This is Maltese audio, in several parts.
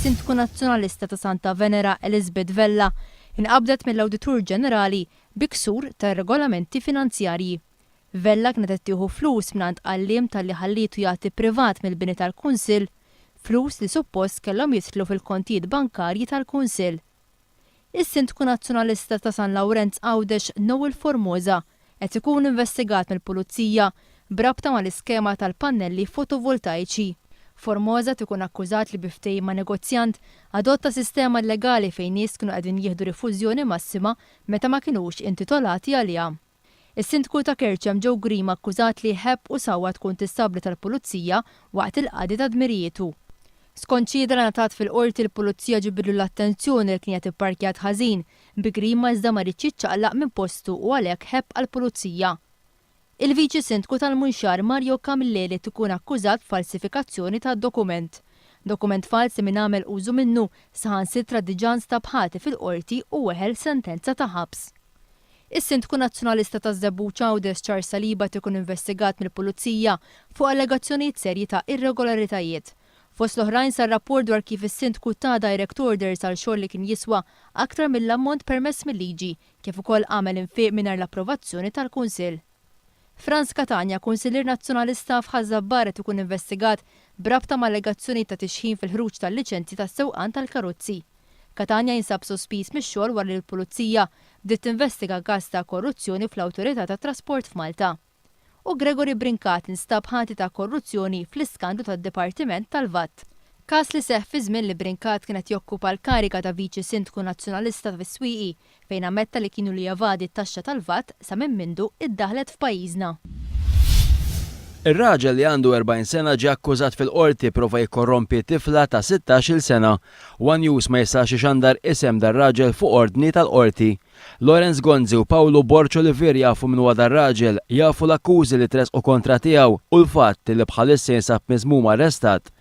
Is-Sindku Nazzjonalista ta' Santa Venera Elizabeth Vella inqabdet mill-Awditur Ġenerali bi ksur tar-regolamenti finanzjarji. Vella kienet qed tieħu flus mingħand għalliem talli ħallietu jagħti privat mill-bini tal-Kunsill, flus li suppost kellhom jidħlu fil-kontijiet bankarji tal-Kunsill. Is-Sindku Nazzjonalista ta' San Lawrenz Għawdex Noel Formosa qed ikun investigat mill-Pulizija b'rabta mal-iskema tal-pannelli fotovoltaiċi. Formosa qed ikun akkużat li bi ftehim ma' negozjant adotta sistema illegali fejn nies kienu qegħdin jieħdu rifużjoni massima meta ma kinux intitolati għaliha. Is-Sindku ta' Kerċem Joe Grima akkużat li ħebb u sawwat kuntistabbli tal-Pulizija waqt il-qadi ta' dmirijietu. Skont xhieda li ngħatat fil-Qorti l-Pulizija ġibidlu l-attenzjoni li kien qiegħed ipparkjat ħażin bi Grima iżda ma riedx jiċċaqlaq minn postu u għalhekk ħebb għall-Pulizija. Il-Viċi Sindku tal-Munxar Mario Camilleri qed ikun akkużat b'falsifikazzjoni ta' dokument. Dokument falz li min għamel użu minnu saħansitra diġà nstab ħati fil-Qorti u weħel sentenza ta' ħabs. Is-Sindku Nazzjonalista taż-Żebbuġ Għawdex Charles Saliba qed ikun investigat mill-Pulizija fuq allegazzjonijiet serji ta' irregolaritajiet. Fost l-oħrajn sar rapport dwar kif is-Sindku ta direct orders għal xogħol li kien jiswa aktar mill-ammont permess mil-liġi kif ukoll għamel infiq mingħajr l-approvazzjoni tal-Kunsill. Frans Catania, Kunsillier Nazzjonalista f'Ħaż-Żabbar qed ikun investigat b'rabta ma' allegazzjonijiet ta' tixħim fil-ħruġ tal-liċenzji tas-sewqan tal-karozzi. Catania jinsab sospiż mix-xogħol wara li l-Pulizija bdiet tinvestiga każ ta' korruzzjoni fl-Awtorità tat-Trasport f'Malta. U Gregory Brincat instab ħati ta' korruzzjoni fl-iskandlu tad-Dipartiment tal-VAT. Każ li seħħ fi żmien li Brincat kien qed jokkupa l-kariga ta' Viċi Sindku Nazzjonalista fis-Swieqi fejn ammetta li kien ilu jevadi t-taxxa tal-VAT sa minn mindu iddaħħlet f'pajjiżna. Ir-raġel li għandu 40 sena ġie akkużat fil-Qorti prova jikkorrompi tifla ta' 16-il sena. One News ma jistax ixandar isem dar-raġel fuq ordni tal-Qorti. Lawrence Gonzi u Pawlu Borg Olivier jafu min huwa dar-raġel, jafu l-akkużi li tressqu kontra tiegħu u l-fatt li bħalissa jinsab miżmum arrestat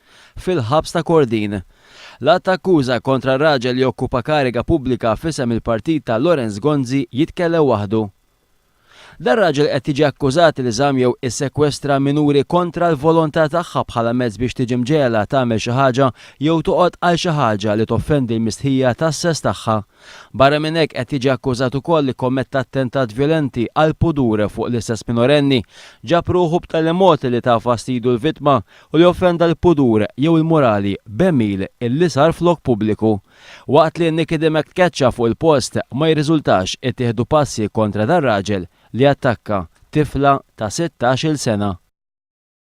fil-ħabs ta' Kordin. L-att ta' akkuża kontra r-raġel li jokkupa kariga pubblika f'isem il-partit ta' Lawrence Gonzi jitkellem waħdu. Dar-raġel qed jiġi akkużat li żamm jew issekwestra minuri kontra l-volontà tagħha bħala mezz biex tiġi mġegħla tagħmel xi ħaġa jew toqgħod għal xi ħaġa li toffendi l-mistħija tas-sess tagħha. Barra minn hekk qed jiġi akkużat ukoll li kkommetta attentat vjolenti għall-pudur fuq l-istess minorenni, ġab ruħu b'tali mod li ta fastidu l-vittma u li offenda l-pudur jew il-morali b'għemil illi sar f'lok pubbliku. Waqt li Nicky Dimech tkeċċa fuq il-post, ma jirriżultax ittieħdu passi kontra dar-raġel li attakka tifla ta' 16-il sena.